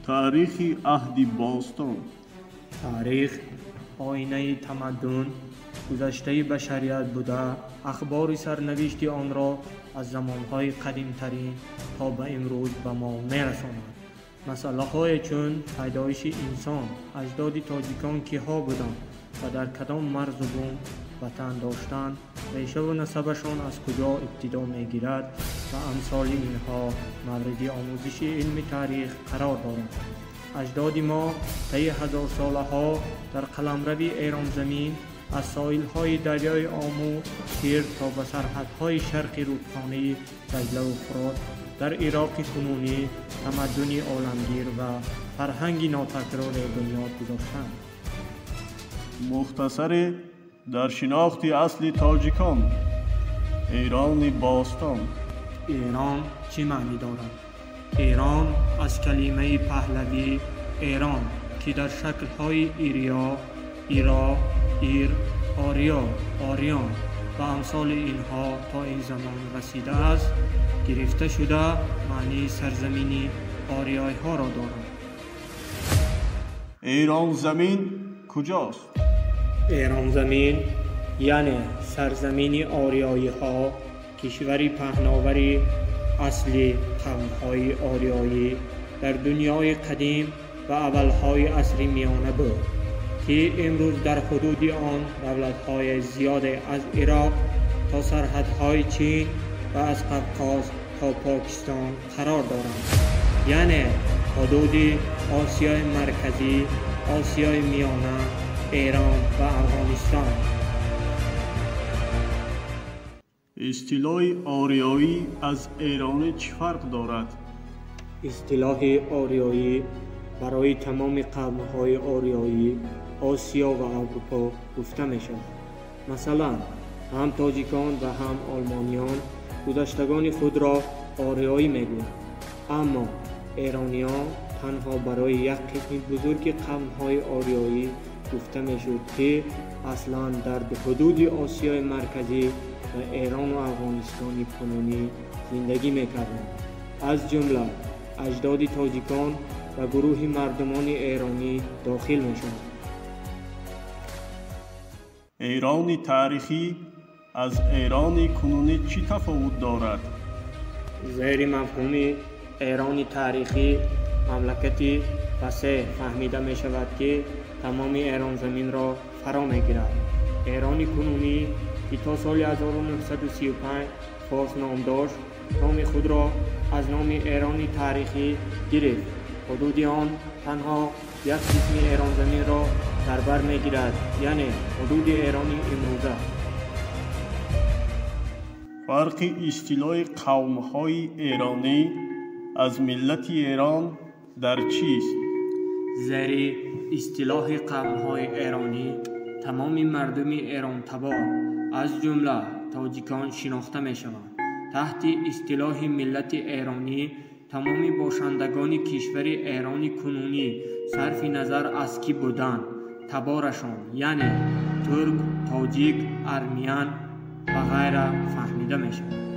Таърихи аҳди бостон. Таърих оинаи тамаддун, гузаштаи башарият буда, ахбори сарнавишти онро аз замонҳои қадимтарин то ба имрӯз ба мо мерасонад. Масъалаҳое чун пайдоиши инсон, аҷдоди тоҷикон киҳо буданд ва дар кадом марзу бум ватан доштанд, решаву насабашон аз куҷо ибтидо мегирад ва амсоли инҳо мавриди омӯзиши илми таърих қарор доранд. Аҷдоди мо таи ҳазорсолаҳо дар қаламрави Эронзамин аз соҳилҳои дарёи Ому Тир то ба сарҳадҳои шарқи рӯдхонаи Даҷлаву Фурот дар Ироқи кунунӣ тамаддуни оламгир ва фарҳанги нотакроре бунёд гузоштанд. Мухтасаре дар шинохти асли тоҷикон. Эрони бостон. Эрон чӣ маънӣ дорад? Эрон аз калимаи паҳлавӣ Эрон, ки дар шаклҳои Ириё, Иро, Ир, Ориё, Ориён ва амсоли инҳо то ин замон расидааст, гирифта шуда маънии сарзамини ориёиҳоро дорад. Эронзамин куҷост? Эронзамин яъне сарзамини ориёиҳо, кишвари паҳновари асли қавмҳои ориёӣ дар дунёи қадим ва аввалҳои асри миёна буд, ки имрӯз дар ҳудуди он давлатҳои зиёде аз Ироқ то сарҳадҳои Чин ва аз Қавқоз то Покистон қарор доранд. Яъне ҳудуди Осиёи Марказӣ, Осиёи Миёна, Эрон ва Афғонистон. Истилоҳи ориёӣ аз эронӣ чӣ фарқ дорад? Истилоҳи ориёӣ барои тамоми қавмҳои ориёӣ Осиё ва Аврупо гуфта мешавад. Масалан, ҳам тоҷикон ва ҳам олмониён гузаштагони худро ориёӣ мегӯянд, аммо эрониён танҳо барои як қисми бузурги қавмҳои ориёӣ гуфта мешуд, ки аслан дар ҳудуди Осиёи Марказӣ ва Эрону Афғонистони кунунӣ зиндагӣ мекарданд. Аз ҷумла аҷдоди тоҷикон ва гурӯҳи мардумони эронӣ дохил мешаванд. Эрони таърихӣ аз Эрони кунунӣ чӣ тафовут дорад? Зери мафҳуми Эрони таърихӣ мамлакати васеъ фаҳмида мешавад, ки тамоми Эронзаминро фаро мегирад. Эрони кунунӣ, ки то соли 1935 форс ном дошт, номи худро аз номи Эрони таърихӣ гирифт. Ҳудуди он танҳо як қисми Эронзаминро дар бар мегирад, яъне ҳудуди Эрони имрӯза. Фарқи истилоҳи қавмҳои эронӣ аз миллати Эрон дар чист? Зери истилоҳи қавмҳои эронӣ тамоми мардуми эронтабор, аз ҷумла тоҷикон шинохта мешаванд. Таҳти истилоҳи миллати эронӣ тамоми бошандагони кишвари Эрони кунунӣ сарфи назар аз кӣ буданд, таборашон, яъне турк, тоҷик, армиян ва ғайра фаҳмида мешавад.